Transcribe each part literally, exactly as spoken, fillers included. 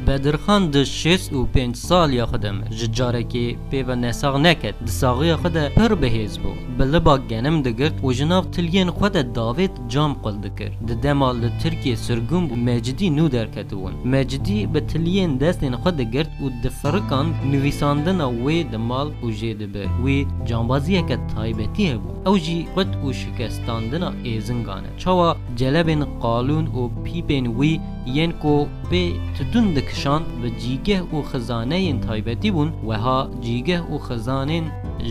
Bedirxan di şêst û pênc saliya xwe de mir. Ji carekê pê ve nesax neket. Di saxiya xwe de pir bihêz bû. Bi liba genim digirt û ji nav tiliyên xwe de davêt cam qul dikir. Di dema li Tirkiyê sirgûn bû, Mecidî nû derketibûn. Mecidî bi tiliyên destên xwe digirt û difirikan, nivîsandina wê di mal û jê dibir. Wî cambaziyeke taybetî hebû. Ew jî qut û şikestandina êzingan e. Çawa celebên qalûn û pîpên wî yên ku pê titûn dikişand bi cîgeh û xizaneyên taybetî bûn, weha cîgeh û xizanên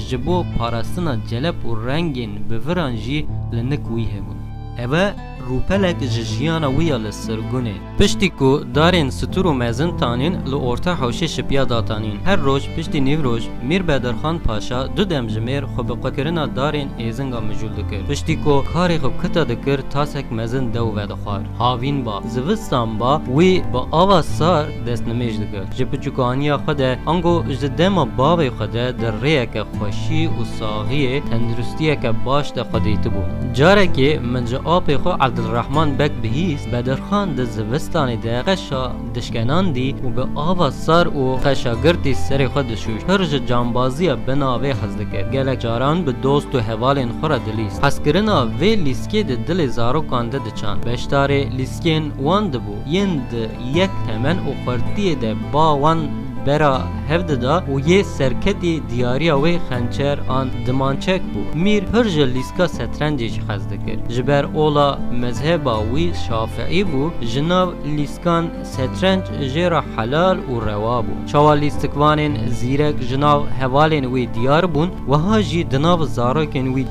ji bo parastina celeb û rengên bi viran jî li nik wî hebûn. Eve rûpelek ji jiyana wî ya li sirgûnê. Piştî ku darên stûr û mezin tanîn, li orta hewşê şipiya datanîn. Her roj piştî nîvroj Mîr Bedirxan Paşa du demjimêr xwe bi qutkirina darên êzinga mijûl dikir. Piştî ku karê xwe kuta dikir, tasek mezin dew vedixwar. Havîn ba, zivistan ba, wî bi ava sar destnimêj dikir. Ji piçûkaniya xwe de, ango ji dema bavê xwe de di rêyeke xweşî û saxiyê, tenduristiyeke baş de xwe dîtibû. Carekê min ji apê xwe Ebdulrehman Beg bihîst, Bedirxan di zivistanê de qeşa dişkenandî û bi ava sar û xeşagirtî serê xwe dişûşt. Pir ji cambaziya bi navê hez dikir. Gelek caran bi dost û hevalên xwe re dilîst. Hezkirina vê lîskê di dilê zarokan de diçand. Beşdarê lîskên wan dibû, yên di yek temen û xurtiyê de ba wan bera hev dida û yê serketî diyariya wê xençer an dimançek bû. Mîr pir ji lîska setrencê jî hez dikir. Ji ber ola mezheba wî şafiî bû, ji nav lîskan setrenc jê re helal û rewa bû. Çawa lîstikvanên zîrek ji nav hevalên wî diyar bûn, wiha jî di nav zarokên wî.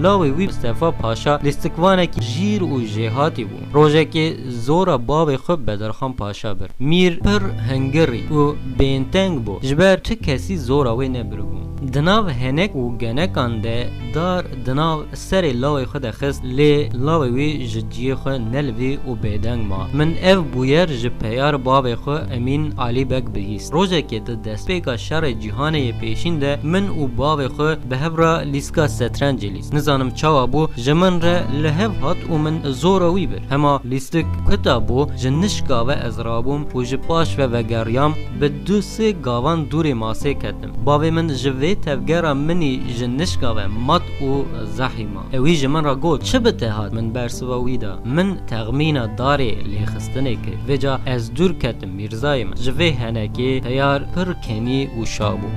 Lawê wî Mistefa Paşa lîstikvanekî jîr û jêhatî bû. Rojekê zora bavê xwe Bedirxan Paşa bir. Mîr pir hingirî û bênteng bû. Ji ber ti kesî zora wê nebiribû. Di nav henek û genekan de dar di nav serê lawê xwe de xist, lê lawê wî ji ciyê xwe nelivî û bêdeng ma. Min ev bûyer ji peyar bavê xwe Emîn Alî Beg bihîst. Rojekê di destpêka şerê cîhanê yê pêşîn de min û bavê xwe bi hev re lîska setrencê lîst. Nizanim çawa bû, ji min re li hev hat û min zora wî bir. Hema lîstik kuta bû, ji nişka ve ez rabûm û ji paş ve vegeriyam, bi du sê gavan dûrê masê ketim. Bavê min ji vê tevgera minî ji nişka ve mat û zehî ma. Ewî ji min re got, "Çi bi te hat?" Min bersiva wî da. Min texmîna darê lêxistinê kir. Vêca ez dûr ketim mîrzayê min. Ji vê henekê teyar pir kenî û şa bû.